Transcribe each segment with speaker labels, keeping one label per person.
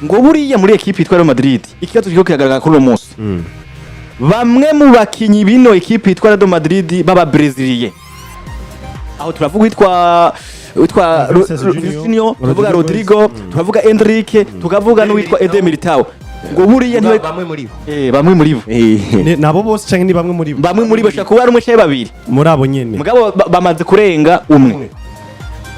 Speaker 1: Ngo buriya muri ekipe yitwa Real Madrid, ikibazo kiriko kiragaragara kuri uno munsi, bamwe mu bakinyi bino ekipe yitwa Real Madrid baba Brésilien, aho turavuga witwa
Speaker 2: Vinicius Junior,
Speaker 1: Junior, turavuga
Speaker 2: Rodrigo.
Speaker 1: Rodrigo, turavuga Endrick, tukavuga n'uwitwa Eder Militao, ngo buriya ntiwe
Speaker 3: Bamwe muri bo.
Speaker 1: Bamwe muri bo.
Speaker 2: Nabo bose canke ni bamwe muri bo?
Speaker 1: Bamwe muri bo, bashobora kuba ari umwe canke babiri.
Speaker 2: Muri abo nyene.
Speaker 1: Mugabo bamaze kurenga umwe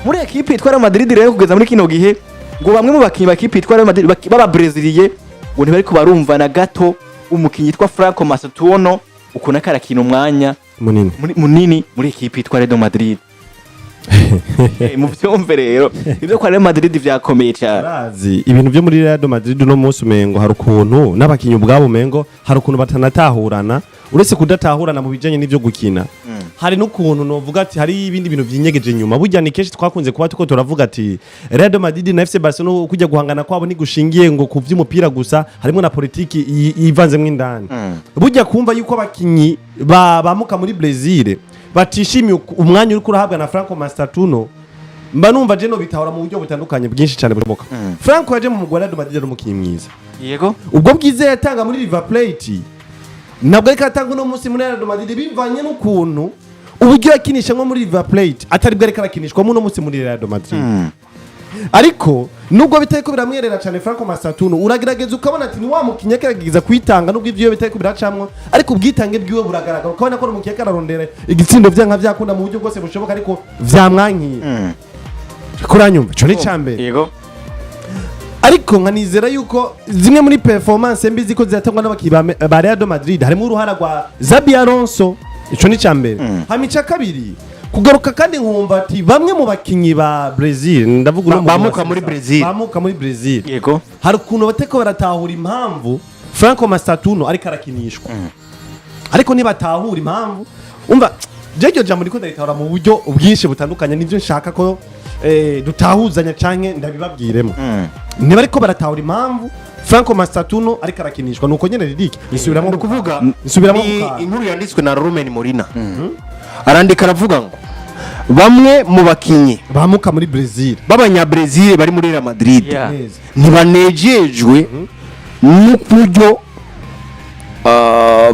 Speaker 1: muri ekipe yitwa Real Madrid. Rero kugeza muri kino gihe, ngo bamwe mu bakinyi ba ekipe yitwa Real Madrid baba Brésilien ngo ntibariko barumva na gato umukinyi yitwa Franco Mastantuono, ukuntu ariko arakina umwanya
Speaker 2: munini.
Speaker 1: Munini muri ekipe yitwa Real Madrid. Mu vyumve rero, ivyo kwa Real Madrid vyakomeye cyane.
Speaker 2: Urazi, ibintu byo muri Real Madrid uno munsi, umengo hari ukuntu n'abakinyi ubwabo, umengo hari ukuntu batanatahurana. Uretse kudatahurana mu bijanye n'ivyo gukina, hari n'ukuntu novuga ati hari ibindi bintu vyinyegeje inyuma. Burya ni kenshi twakunze kuba tuko turavuga ati Real Madrid na FC Barcelona kujya guhangana kwabo ntigushingiye ngo ku vy'umupira gusa, harimo na politiki ivanzemwo indani. Burya kumva yuko abakinyi bamuka muri Brazil batishimiye umwanya uriko urahabwa na Franco Mastantuono, mba numva je no bitahura mu buryo butandukanye bwinshi cyane bushoboka. Franco yaje mu mugwi wa Real Madrid ari umukinyi mwiza. Ubwo bwiza yatanga muri River Plate ntabwo ariko atanga uno munsi muri Real Madrid, bivanye n'ukuntu uburyo yakinishamo muri River Plate atari bwo ariko arakinishwamo uno munsi muri Real Madrid. Ariko nubwo bitariko biramwerera cyane, Franco Mastantuono uragerageza ukabona ati ni wa mukinyi agerageza kwitanga, nubwo ivyo bitariko biracamwo, ariko ubwitange bwiwe buragaragara, ukabona ko ari umukinyi ariko ararondera igitsindo vyanka vyakunda mu buryo bwose bushoboka, ariko vyamwankiye. Kuranyumva, ico ni icambere. Ariko nkanizera yuko zimwe muri performance mbi ziko ziratangwa n'abakinyi ba Real Madrid harimo uruhara rwa Xabi Alonso. Ico ni icambere. Hama ica kabiri, kugaruka kandi nkumva ati bamwe mu bakinyi ba Brazil, ndavuga uno mugwi wa
Speaker 3: Bamuka muri
Speaker 2: Sisa,
Speaker 3: Brazil.
Speaker 2: bamuka muri Brazil, hari ukuntu bateko baratahura impamvu Franco Mastantuono ariko arakinishwa, ariko nibatahura impamvu. Umva, je iryo jambo ndiko ndaritahura mu buryo bwinshi butandukanye, nivyo nshaka ko dutahuzanya canke ndabibabwiremo. Niba ariko baratahura impamvu Franco Mastantuono ariko arakinishwa, nuko nyene ridike nisubiramo.
Speaker 3: Ni ukuvuga
Speaker 2: nisubiramo.
Speaker 3: ni
Speaker 2: Ku kantu.
Speaker 3: Inkuru yanditswe na Rumen Molina, arandika aravuga ngo bamwe mu bakinyi
Speaker 2: bamuka muri Brazil
Speaker 3: b'Abanyabrezil bari muri Real Madrid
Speaker 2: Neza.
Speaker 3: ntibanejejwe n'uburyo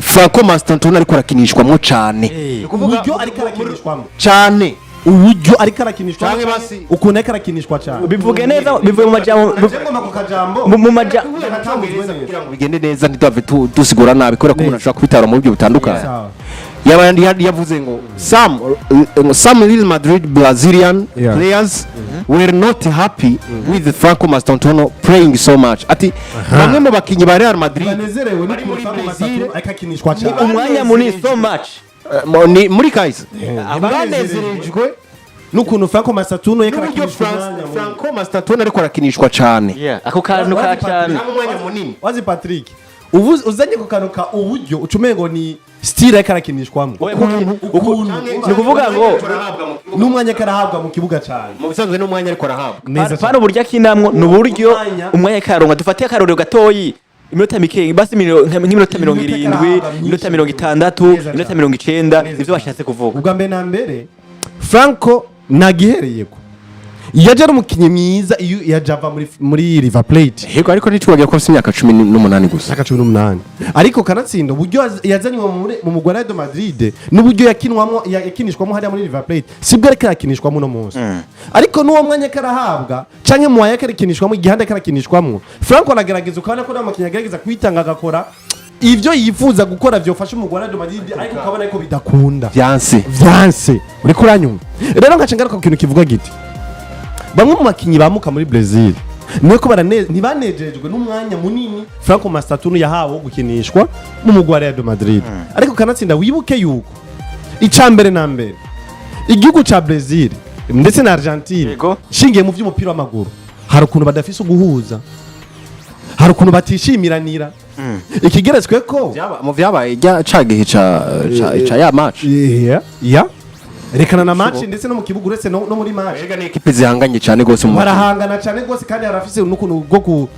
Speaker 3: Franco Mastantuono ariko arakinishwamo cane.
Speaker 2: Uburyo ariko arakinishwamo.
Speaker 3: Cane.
Speaker 2: Uburyo ariko arakinishwamo.
Speaker 3: Canke basi-
Speaker 2: Ukuntu ariko arakinishwa cyane.
Speaker 1: Bivuge neza, bivuge mu majambo
Speaker 2: Je ngomba ku kajambo
Speaker 1: mu maja
Speaker 2: Natangujwe neza.
Speaker 3: Kugira ngo bigende neza, ntituhave dusigura nabi, kubera ko umuntu ashobora kubitara mu buryo butandukanye.
Speaker 2: Sawa.
Speaker 3: Yaba yavuze ngo some Real Madrid Brazilian players were not happy with Franco Mastantuono playing so much. Ati bamwe mu bakinyi ba Real Madrid
Speaker 2: banezerewe
Speaker 3: bari
Speaker 2: n'ukuntu
Speaker 3: muri
Speaker 2: Franco
Speaker 3: Brazil
Speaker 2: Mastantuono ariko akinishwa cyane.
Speaker 1: Umwanya munini, so much.
Speaker 3: Muri kahise banezerejwe
Speaker 2: n'ukuntu Franco Mastantuono yariko
Speaker 3: n'uburyo
Speaker 2: arakinishwa umwanya munini.
Speaker 3: Franco Mastantuono ariko arakinishwa cane.
Speaker 1: Yeah, ako kantu ka
Speaker 2: Wazi
Speaker 1: cyane.
Speaker 3: Cyangwa umwanya munini.
Speaker 2: Wazi Patrick, ubu uzanye ku kantu ka uburyo ucumengo ni style ariko arakinishwamo. Ukuntu
Speaker 1: Ni ukuvuga ngo
Speaker 2: n'umwanya ariko arahabwa mu kibuga cyane.
Speaker 3: Mu bisanzwe n'umwanya ariko arahabwa.
Speaker 2: Neza.
Speaker 1: Pana uburyo akinamwo, ni uburyo
Speaker 2: Umwanya.
Speaker 1: Umwanya karonka. Dufate akarorero gatoyi, iminota mike basi, nk'iminota mirongo
Speaker 2: Iminota
Speaker 1: irindwi,
Speaker 2: karahabwa myinshi.
Speaker 1: iminota 60,
Speaker 2: Neza
Speaker 1: iminota
Speaker 2: cyane.
Speaker 1: 90.
Speaker 2: Neza
Speaker 1: Nivyo
Speaker 2: cyane.
Speaker 1: bashatse kuvuga.
Speaker 2: Ubwa mbere na mbere, Franco nagihereyeko yaje ari umukinnyi mwiza iyo yaje ava muri River Plate.
Speaker 3: Yego, ariko ntitwagiye ko afite imyaka 18 gusa.
Speaker 2: Imyaka 18, ariko kanatsinda uburyo yazanywe mu mugwi wa Real Madrid n'uburyo yakinwamo, yakinishwamo hariya muri River Plate sibwo ariko arakinishwamo uno munsi. Ariko n'uwo mwanya karahabwa canke mu waya karakinishwamo, igihande karakinishwamo, Franco aragerageza, ukabona ko n'umukinnyi agerageza kwitanga, agakora ivyo yifuza gukora vyofasha umugwi wa Real Madrid, ariko ukabona ko bidakunda.
Speaker 3: Vyanse.
Speaker 2: Vyanse. Uriko uranyumva? Rero ngaca ngaruka ku kintu kivuga giti bamwe mu bakinyi bamuka muri Brazil nuko ntibanejejwe n'umwanya munini Franco Mastantuono yahawe wo gukinishwa mu mugwi wa Real Madrid. Ariko kanatsinda wibuke yuko ica mbere na mbere igihugu ca Brazil ndetse na Argentine, shingiye mu vy'umupira w'amaguru, hari ukuntu badafise uguhuza, hari ukuntu batishimiranira ikigeretswe ko
Speaker 3: Mu vyabaye rya ca gihe ca ya match.
Speaker 2: Yeah. Rekana na match, ndetse no mu kibuga, uretse no muri match.
Speaker 3: Erega ni ekipe zihanganye cyane gose mu match.
Speaker 2: Barahangana cyane rwose, kandi harafise n'ukuntu bwo ku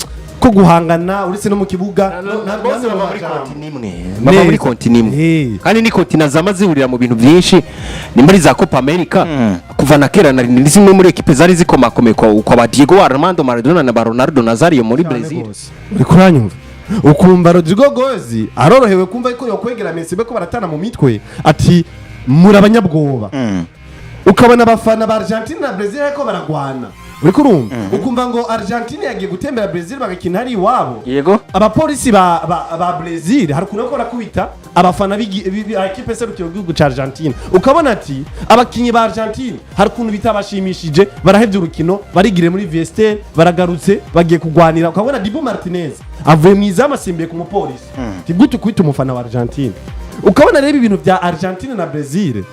Speaker 2: ko guhangana uretse no mu kibuga
Speaker 3: Bose
Speaker 2: no mu
Speaker 3: bava muri
Speaker 2: majambo.
Speaker 3: continent imwe, bava muri
Speaker 2: Neza.
Speaker 3: continent imwe kandi ni continent zama zihurira mu bintu byinshi, ni muri za Copa America kuva na kera na ni zimwe muri ekipe zari zikomakomeye kwa ba Diego Armando Maradona na ba Ronaldo Nazario muri Brazil.
Speaker 2: Uri kuranyumva, ukumva Rodrygo Goes arorohewe kumva ko yokwegera Messi ko baratana mu mitwe, ati muri abanyabwoba. Ukabona abafana ba Argentine na Brazil ariko baragwana, uri kurumva, ukumva ngo Argentine yagiye gutembera Brazil bagakina hari iwabo. Abapolisi ba Brazil hari ukuntu bariko barakubita abafana ekipe serukira igihugu ca Argentine. Ukabona ati abakinyi ba Argentine hari ukuntu bitabashimishije, barahevye urukino, barigire muri vestiaire, baragarutse bagiye kugwanira. Ukabona Dibu Martinez avuye mu izamu asimbiye ku mupolisi, ati gute ukubita umufana wa Argentine? Ukabona rero ibintu bya Argentine na Brazil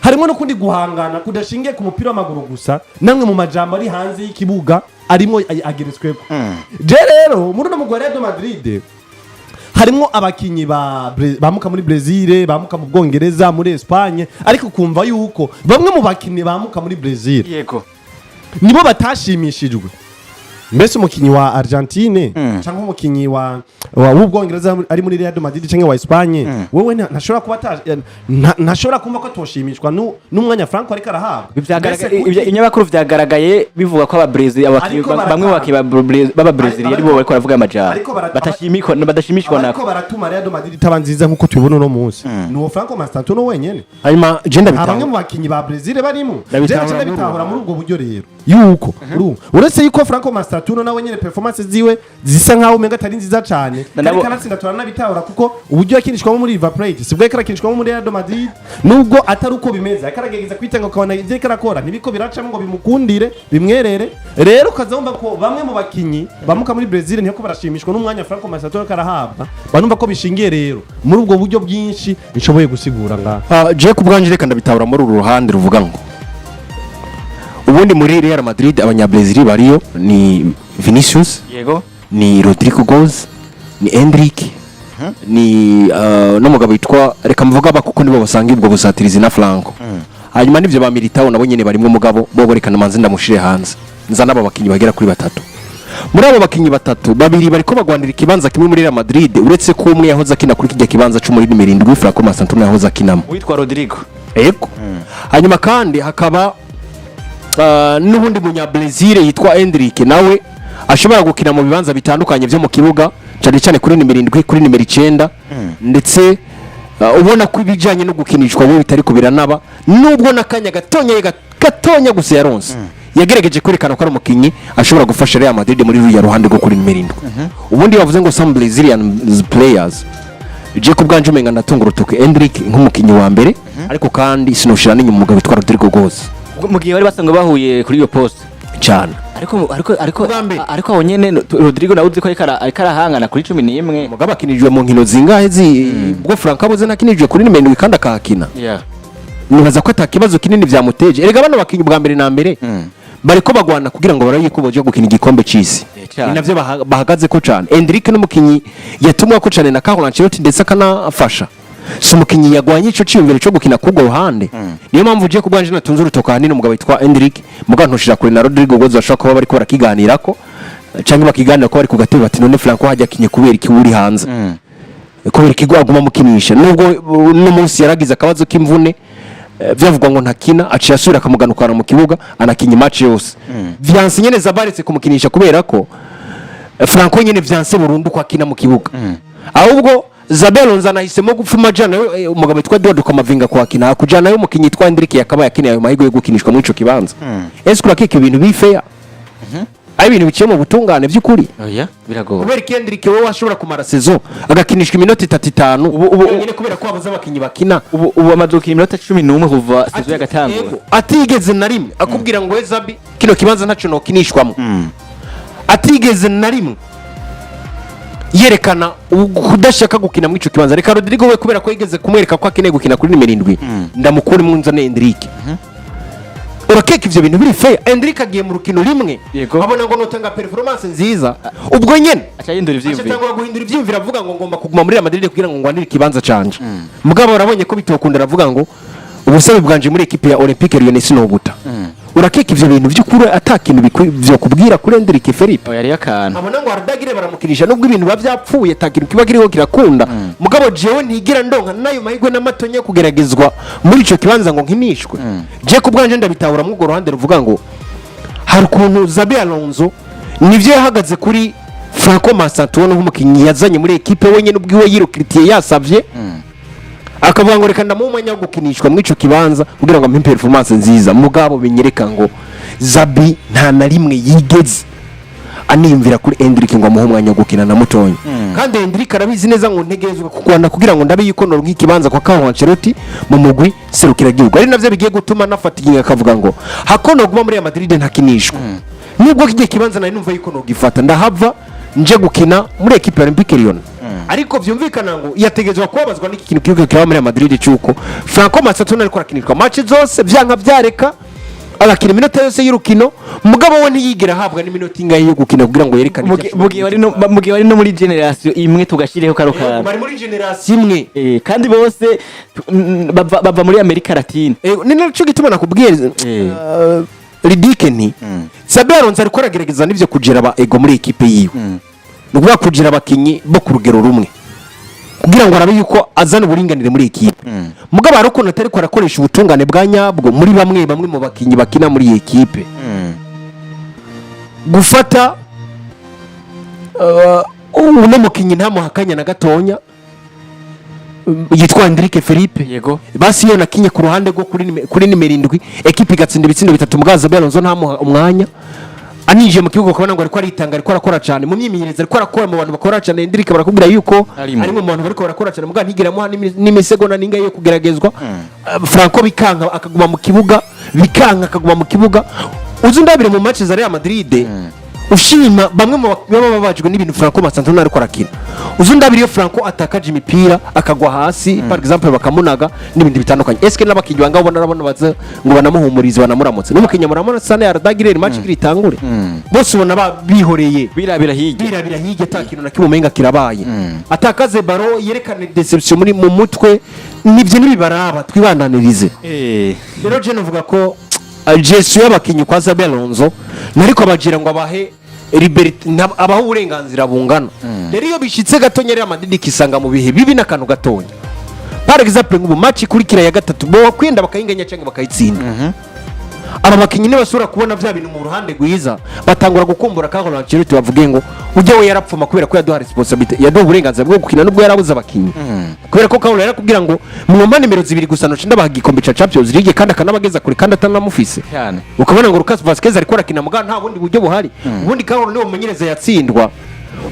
Speaker 2: harimo no kundi guhangana kudashingiye ku mupira w'amaguru gusa, namwe mu majambo ari hanze y'ikibuga arimo ageretsweko. Je rero muri uno mugwi wa Real Madrid harimo abakinyi bamuka muri Brazil, bamuka mu Bwongereza, muri Espagne, ariko kumva yuko bamwe mu bakinyi bamuka muri Brazil nibo batashimishijwe. Mbese umukinyi wa Argentine cyangwa umukinyi wa w'Ubwongereza ari muri Real Madrid cyangwa wa Espagne, wewe ntashobora kuba ntashobora kumva ko atoshimishwa n'umwanya Franco ariko arahabwa. Mbese
Speaker 1: Ibinyamakuru vyagaragaye bivuga ko ababrezil, abakinyi
Speaker 2: Ariko
Speaker 1: bamwe mu bakinyi b'ababrezil aribo bariko baravuga amajambo
Speaker 2: Ariko
Speaker 1: badashimishwa
Speaker 2: ariko
Speaker 1: nako.
Speaker 2: Baratuma Real Madrid itaba nziza nkuko tubibona uno munsi ni uwo Franco Mastantuono wenyene.
Speaker 3: Hanyuma je
Speaker 2: Nta bamwe
Speaker 3: ndabitahura.
Speaker 2: mu bakinyi ba Brazil barimo.
Speaker 3: Ndabitahura
Speaker 2: Je
Speaker 3: muri
Speaker 2: ndabitahura
Speaker 3: ubu.
Speaker 2: muri ubwo buryo rero yuko urumva, uretse yuko Franco Mastantuono nawe nyene performance ziwe zisa nkaho umenga atari nziza cyane, ariko kanatsinda turanabitahura kuko uburyo yakinishwamo muri River Plate sibwo yariko arakinishwamo muri Real Madrid, nubwo atari uko bimeze, ariko aragerageza kwitanga, ukabona ibyo ariko arakora ntibiko biracamo ngo bimukundire bimwerere. Rero ukaza wumva ko bamwe mu bakinyi bamuka muri Brazil ntiyako barashimishwa n'umwanya Franco Mastantuono ariko arahabwa, banumva ko bishingiye rero muri ubwo buryo bwinshi nshoboye gusigura ngaha.
Speaker 3: Ah, je ku bwanje reka ndabitahura muri uru ruhande ruvuga ngo ubundi muri Real Madrid abanyabrezil bariyo ni Vinicius, ni Rodrygo Goes, ni Endrick, ni n'umugabo witwa, reka mvuga aba kuko nibo basanga ubwo busatirizi na Franco. Hanyuma n'ivyo ba Militao nabo nyene barimwo, mugabo bo reka namanze ndamushire hanze, nza n'abo bakinyi bagera kuri batatu. Muri abo bakinyi batatu, babiri bariko bagwanira ikibanza kimwe muri Real Madrid, uretse ko umwe yahoze akina kuri kijya kibanza c'umuri nimero 7 Franco Mastantuono yahoze akinamo.
Speaker 1: Witwa Rodrygo.
Speaker 3: Ego. Hanyuma kandi hakaba n'ubundi munya-Brazil yitwa Endrick, nawe ashobora gukina mu bibanza bitandukanye byo mu kibuga, cyane cyane kuri nimero 7, kuri nimero 9, ndetse ubona ko ibijyanye no gukinishwa we bitari biranaba, nubwo n'akanya gatonya gatonya gusa yaronse yagerageje kwerekana ko ari umukinnyi ashobora gufasha Real Madrid muri ruriya ruhande rwo kuri nimero 7. Ubundi bavuze ngo some Brazilian players, je ku bwanje umenga ndatunga urutoki Endrick nk'umukinnyi wa mbere, ariko kandi sinoshira n'inyuma umugabo witwa Rodrygo Goes.
Speaker 1: Mu gihe bari basanzwe bahuye kuri iyo poste.
Speaker 3: Cyane.
Speaker 1: Ariko
Speaker 3: Bwa mbere.
Speaker 1: ariko aho nyene Rodrygo nawe uzi ko ariko arahangana kuri 11.
Speaker 3: Umugabo akinijwe mu nkino zingahe zi ubwo Franco abuze ntakinijwe kuri nimero 7 kandi akahakina? Nibaza ko atakibazo kinini byamuteje. Erega bano bakinyi bwa mbere na mbere bariko bagwana kugira ngo barabe ko boje gukina igikombe c'isi.
Speaker 1: Cane.
Speaker 3: Ni navyo bahagaze ko cane. Endrick n'umukinyi yatumwa ko cane na Carlo Ancelotti, ndetse akanafasha, si umukinyi yagwanye ico ciyumviro co gukina k'urwo ruhande. Niyo mpamvu ugiye ku bwanje natunze urutoka ahanini umugabo witwa Endrick, mugabo ntushira kure na Rodrygo Goes, bashobora kuba bariko barakiganirako canke bakiganira ko bari ku gatebe bati: "None Franco hajya akinye kubera iki uri hanze, kubera ikigo aguma amukinisha?" Nubwo uno munsi yaragize akabazo k'imvune, vyavugwa ngo ntakina, aciye asubira akamuganukana mu kibuga, anakinya match yose. Vyanse nyene zabaretse kumukinisha kubera ko Franco nyene vyanse burundu ko akina mu kibuga. Ahubwo Xabi Alonso anahisemo gupfuma ajana umugabo witwa Eduardo Camavinga kuhakina, kujanayo umukinyi witwa Endrick yakabaye akeneye ayo mahirwe yo gukinishwa muri ico kibanza. Ese urakeka ibintu bi fair, ari ibintu biciye mu butungane by'ukuri?
Speaker 1: Oya, biragoye.
Speaker 3: Kubera ko Endrick wowe ashobora kumara saison agakinishwa iminota itatu, itanu yonyine kubera ko wabuze abakinyi bakina.
Speaker 1: Ubu amaze gukina iminota 11 kuva saison yagatangura.
Speaker 3: Yego, atigeze na rimwe akubwira ngo: "We Xabi, kino kibanza ntaco nokinishwamo." Atigeze na rimwe yerekana kudashaka gukina muri ico kibanza. Reka Rodrygo we, kubera ko yigeze kumwereka ko akeneye gukina kuri nimero 7, ndamukuremo nzane Endrick. Urakeka ivyo bintu biri fair? Endrick agiye mu rukino rimwe, abona ngo notanga performance nziza, ubwo nyene
Speaker 1: aca yindura ivyiyumviro.
Speaker 3: Atangura guhindura ivyiyumviro, avuga ngo ngomba kuguma muri Real Madrid kugira ngo ngwanire ikibanza canje. Mugabo urabonye ko bitokunda, aravuga ngo ubusabe bwanje muri ekipe ya Olympique Lyonnais sinobuta. Urakeka ivyo bintu by'ukuri ata kintu vyokubwira kuri Endrick Felipe?
Speaker 1: Oya, hariyo akantu.
Speaker 3: Abona ngo Arda Güler baramukinisha nubwo ibintu biba byapfuye, ata kintu kiba kiriho kirakunda, mugabo jewe ntigira ndonka n'ayo mahirwe n'amatonya yo kugeragezwa muri ico kibanza ngo nkinishwe. Je ku bwanje ndabitahura muri urwo ruhande ruvuga ngo hari ukuntu Xabi Alonso nivyo yahagaze kuri Franco Mastantuono nk'umukinnyi yazanye muri ekipe wenyine ubwiwe yirukiritiye, yasavye, akavuga ngo reka ndamuha umwanya wo gukinishwa muri ico kibanza kugira ngo ampe performance nziza. Mugabo binyereka ngo Xabi nta na rimwe yigeze aniyumvira kuri Endrick ngo amuhe umwanya wo gukina na mutonya, kandi Endrick arabizi neza ngo ntegerezwa kurwana kugira ngo ndabe yuko noronka ikibanza kwa Carlo Ancelotti mu mugwi serukiragihugu, ari navyo bigiye gutuma nafata ingingo akavuga ngo hakono guma muri Real Madrid ntakinishwa, nubwo kigiye kibanza nari numva yuko nogifata, ndahava nje gukina muri ekipe ya Olympique Lyon. Ariko vyumvikana ngo yategerezwa kubabazwa n'iki kintu kiriko kiraba muri Real Madrid cyuko Franco Mastantuono ariko arakinishwa match zose, vyanka vyareka agakina iminota yose y'urukino, mugabo we ntiyigera ahabwa n'iminota ingahe yo gukina kugira ngo yerekane icyo
Speaker 1: Mu gihe bari no muri génération imwe, tugashireho karo kantu.
Speaker 3: Bari muri génération imwe.
Speaker 1: Kandi bose bava muri Amerika Latine.
Speaker 3: Ni naco gituma nakubwiye Ridike nti Xabi Alonso ariko aragerageza n'ivyo kugira aba ego muri ekipe yiwe, ni ukuvuga kugira abakinyi bo ku rugero rumwe kugira ngo arabe yuko azana uburinganire muri ekipe, mugabo hari ukuntu atari ko arakoresha ubutungane bwa nyabwo muri bamwe bamwe mu bakinyi bakina muri iyi ekipe. Gufata uno mukinyi ntamuha akanya na gatonya, yitwa Endrick Felipe. Basi iyo nakinye ku ruhande rwo kuri nimero 7, ekipe igatsinda ibitsindo bitatu, mugabo Xabi Alonso ntamuha umwanya. Aninjiye mu kibuga ukabona ngo ariko aritanga, ariko arakora cyane mu myimenyerezo, ariko arakora mu bantu bakora cyane. Endrick barakubwira yuko
Speaker 1: Arimo.
Speaker 3: ari mu bantu bariko barakora cyane, mugabo ntigera amuha n'imisegonda n'ingahe yo kugeragezwa. Franco bikanka akaguma mu kibuga, bikanka akaguma mu kibuga. Uzi ndabire mu match za Real Madrid, ushima bamwe mu baba babajwe n'ibintu Franco Mastantuono ariko arakina. Uzi ndabire iyo Franco atakaje imipira akagwa hasi, par exemple bakamunaga n'ibindi bitandukanye, eske n'abakinyi banga ubona arabona baza ngo banamuhumurize, banamuramutse? N'umukinnyi muramubona sana Arda Güler, match igira itangure, bose ubona bihoreye,
Speaker 1: birabira hirya.
Speaker 3: Birabira hirya, ata kintu na kimwe umenga kirabaye. Atakaze ballon yerekane déception muri mu mutwe, nibyo nibibaraba twibandanirize. Rero je novuga ko gestion y'abakinyi kwa Xabi Alonso nariko abagira ngo abahe liberté, abahe uburenganzira bungana. Rero iyo bishitse gatonya Real Madrid ikisanga mu bihe bibi n'akantu gatonya, par exemple nk'ubu match ikurikira ya gatatu bo kwenda bakayinganya cyangwa bakayitsinda, aba bakinyi ntibasubira kubona bya bintu mu ruhande rwiza, batangura gukumbura Carlo Ancelotti, bavuge ngo ujya we yarapfuma kubera ko yaduha responsabilité, yaduha uburenganzira bwo gukina nubwo yarabuze abakinyi, kubera ko Carlo yarakubwira ngo mwumva nimero 2 gusa noce ndabaha igikombe ca Champions League, kandi akanabageza kure kandi atanamufise. Ukabona ngo Lucas Vazquez ariko arakina mugabo nta bundi buryo buhari. Ubundi Carlo niwe mumenyereza yatsindwa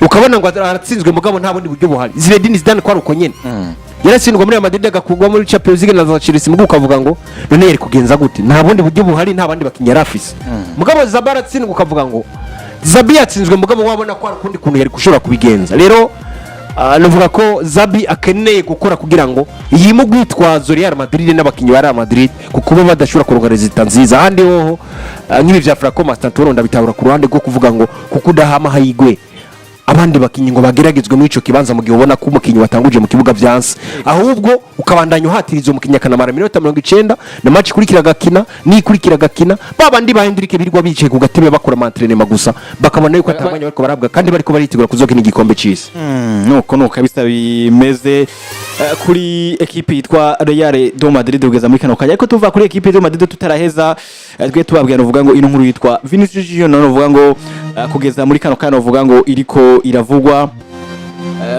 Speaker 3: ukabona ngo aratsinzwe, mugabo nta bundi buryo buhari. Zinedine Zidane ko ari uko nyene, yaratsindwa muri Real Madrid agakugwa muri Champions League na za Chelsea, mugabo ukavuga ngo none yari kugenza gute? Nta bundi buryo buhari, nta bandi bakinnyi yari afise. Mugabo Xabi aratsindwa ukavuga ngo Xabi yatsinzwe, mugabo wabona ko hari ukundi kuntu yari gushobora kubigenza. Rero navuga ko Xabi akeneye gukora kugira ngo yime urwitwazo Real Madrid n'abakinnyi ba Real Madrid ku kuba badashobora kuronka résultat nziza. Ahandi hoho nk'ibi bya Franco Mastantuono ndabitahura ku ruhande rwo kuvuga ngo kuko udaha amahirwe abandi bakinnyi ngo bageragezwe muri ico kibanza mu gihe ubona ko umukinnyi watanguje mu kibuga vyanse, ahubwo ukabandanya uhatiriza umukinnyi akanamara iminota 90, na match ikurikira agakina, n'ikurikira agakina. Ba bandi ba Endrick birirwa bicaye ku gatebe bakora ama entraînement gusa, bakabona yuko atamwanya bariko barabwa kandi bariko baritegura kuzokina igikombe c'isi.
Speaker 1: Nuko kabisa bimeze kuri ekipe yitwa Real de Madrid kugeza muri kano kanya. Ariko tuva kuri ekipe de Madrid tutaraheza, twe tubabwira novuga ngo ino nkuru yitwa Vinicius Junior novuga ngo kugeza muri kano kanya novuga ngo iriko iravugwa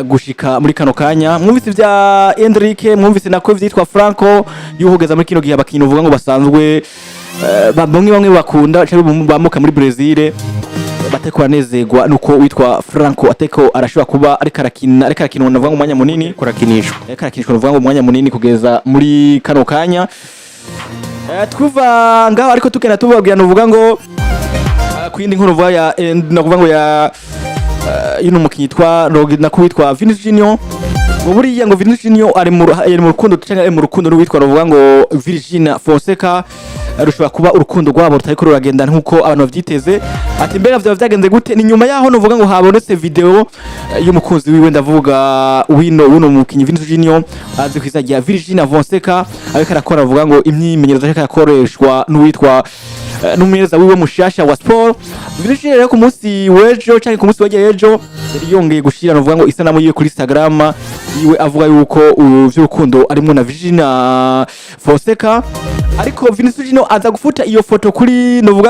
Speaker 1: gushika muri kano kanya. Mwumvise vya Endrick, mwumvise nako vyitwa Franco, yuko kugeza muri kino gihe abakinyi uvuga ngo basanzwe bamwe bamwe bakunda cyangwa bamuka muri Brazil bateko banezerwa nuko witwa Franco ateko arashobora kuba ariko arakina navuga ngo umwanya munini.
Speaker 3: Kurakinishwa.
Speaker 1: Ariko arakinishwa navuga ngo umwanya munini kugeza muri kano kanya. Tuva ngaho ariko tugenda tubabwira nuvuga ngo ku yindi nkuru vuga ya nakuvuga ngo ya yuno mukinyi yitwa nako witwa Vinicius Junior, ngo buriya ngo Vinicius Junior ari mu rukundo cyangwa ari mu rukundo n'uwitwa ruvuga ngo Virginia Fonseca. Rushobora kuba urukundo rwabo rutariko ruragenda nkuko abantu bavyiteze. Ati mbega vyaba vyagenze gute? Ni nyuma yaho nuvuga ngo habonetse video y'umukunzi wiwe, ndavuga wino wuno mukinyi Vinicius Junior azwi kw'izina rya Virginia Fonseca, ariko arakora avuga ngo imyimenyerezo ariko arakoreshwa n'uwitwa n'umumenyereza wiwe mushasha wa sport. Vinicius Junior rero ku munsi w'ejo canke ku munsi w'ejo ejo yari yongeye gushira, novuga ngo, isanamu yiwe kuri Instagram yiwe, avuga yuko vy'urukundo arimwo na Virginia Fonseca, ariko Vinicius Junior aza gufuta iyo foto kuri novuga